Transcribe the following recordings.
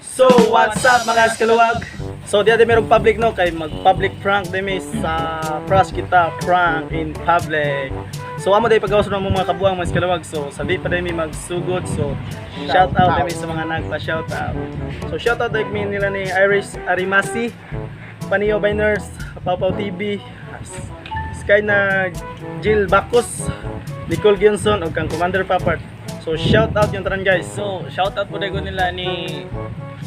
So, what's up, mga kaluwag? So, diya di merong public, no, kay mag-public prank dimi sa Crush Kita Prank in Public. So, amo day pagawas ng mga kabuang, mga kaluwag. So, sa di pa dimi magsugod. So, shout out dimi sa mga nagpa-shout out. So, shout out mi nila ni Irish Arimasi, Panio Biners, Pau Pau TV, Sky na Jill Bacos, Nicole Gionson, ug kang Commander Papart. So, shout out yung tanan, guys. So, shout out po dayon nila ni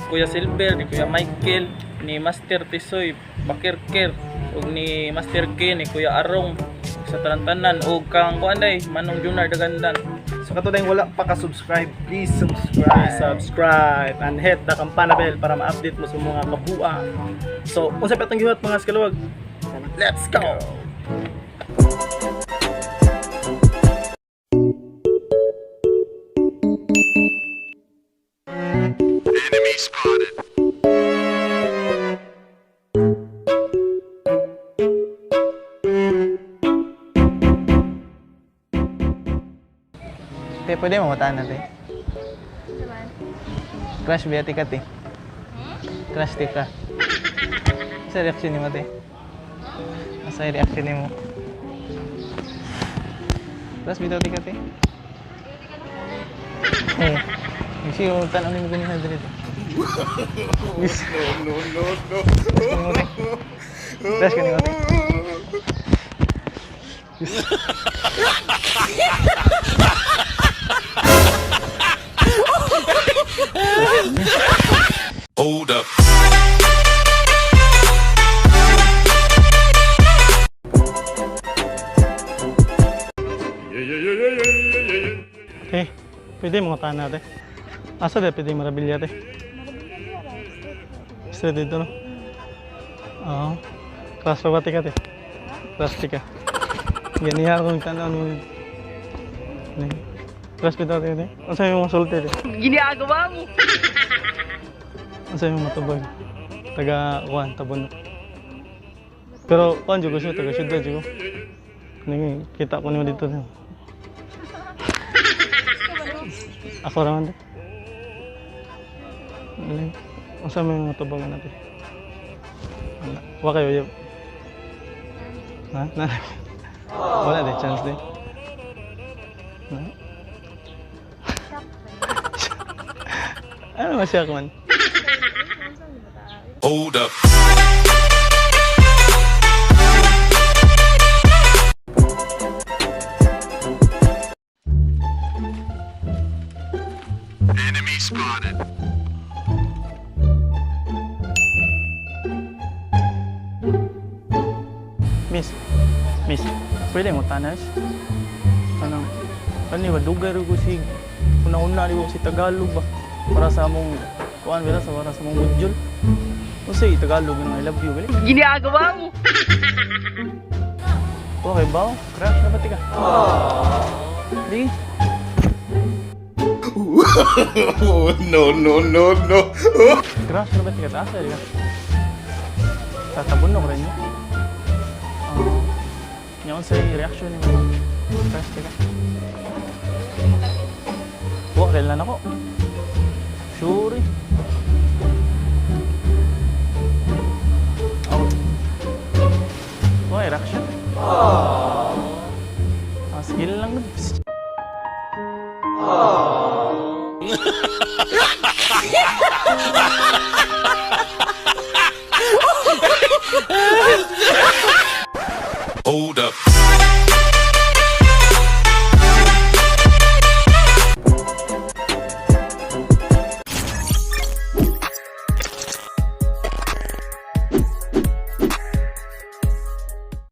Kuya Silver, ni Kuya Michael, ni Master Tisoy, Bakirkir, ug ni Master K, ni Kuya Arong sa tanan-tanan ug kang kuan day Manong Junar Dagandan. So kato tayong wala pa ka-subscribe, Please subscribe. please subscribe and hit the kampana bell para ma-update mo sa mga kabuang. So, unsa pa itong gihuot, mga skaluwag? Let's go! Te, pwede mo mataan natin. Crush ba ka, te? Crush te ka. Sa reaction ni mo, te? Asa reaction ni mo? Crush bitaw ti ka, te? Eh. Kasi yung tanaw ni mo ganyan diri, te. No, no, no, no. Crush ka ni mo, te? Hold up. Okay, pwede mo mataan natin. Asa de pwede marabilya, te? Straight dito, no? Oo. Class pa ba ti ka, te? Class ti ka. Ganihan kong tanaw mo. Class bitaw ti ka, te? Unsa yung masulti, te? Ginagawa mo. Unsa yung matubag? Taga kuan, Tabunok. Pero kuan jud ko siya, taga syudad jud ko. Ning kita ko nimo dito. Ako ra man, te. Ano? Unsa may mga tubagan natin? Wala. Wa kayo yun. Ha? Na? Wala de chance de. Na? Ano ba siya man? Hold up. Enemy spotted. Miss, miss, pwede mo tanas? Ano? Kani ba dugay ra ko sig una-una ni ko si Tagalog ba para sa among kuan ba sa para sa among module. Unsay Tagalog ng "I love you" gali? Ginagawa mo. Okay ba? Crush na ba ti ka? Di. No, no, no, no. Crush na ba ti ka? Asa di ka? Tatabunok rin niya. Uh, nya unsay reaction ni mo? Crush ti ka? Wa kailan ako. Sure. Eh. Ako. Wa reaction. Ah, skill lang. Hold up.